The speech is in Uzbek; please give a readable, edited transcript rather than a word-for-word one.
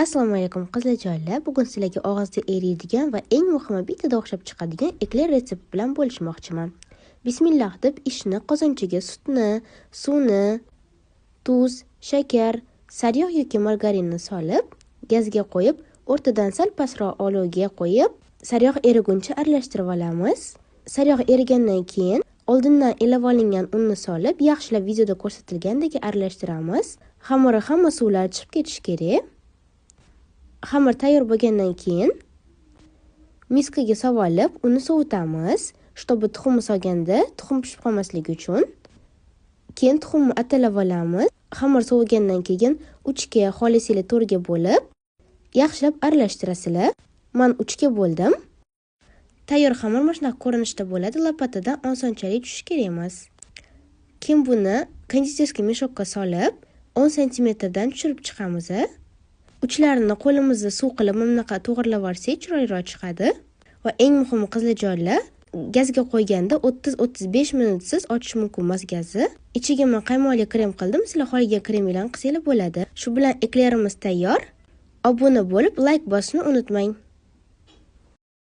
Assalomu alaykum, qizlarjonlar. Bugun sizlarga og'izda eriydigan va eng muhimi, bittada o'xshab chiqadigan ekler retsepti bilan bo'lishmoqchiman. Bismillah deb ishni qozonchaga sutni, suvni, tuz, shakar, sariyog' yoki margarinni solib, gazga qo'yib, o'rtadan sal pastroq olovga qo'yib, sariyog' eriguncha aralashtirib olamiz. Sariyog' erigandan keyin oldindan elab olingan unni solib, yaxshilab videoda ko'rsatilgandek aralashtiramiz. Xamiri hamma suvlari chiqib ketishi kerak. Xamir tayyor bo'lgandan keyin miskaga solib olib, uni sovutamiz, чтобы tuxumni solganda tuxum pishib qolmasligi uchun. Keyin tuxumni atalab olamiz. Xamir sovigandan keyin 3 ga, xohlasanglar 4 ga bo'lib, yaxshilab aralashtirasizlar. Man 3 ga bo'ldim. Tayyor xamir mana shunaqa ko'rinishda bo'ladi, lopatadan osonchalik tushishi kerak emas. Keyin buni кондитерский мешок ka solib, 10 santimetrdan tushirib chiqamiz. Uchlarini qo'limizda suv qilib, mana bunaqa to'g'irlab olsak, chiroyliroq chiqadi. Va eng muhimi, qizlarjonlar, gazga qo'yganda 30-35 minutsiz ochish mumkin emas gazni. Ichiga man qaymoqli krem qildim, sizlar xohlagan kreminglarni qilsanglar bo'ladi. Shu bilan eklerimiz tayyor. Obuna bo'lib, layk bosishni unutmang.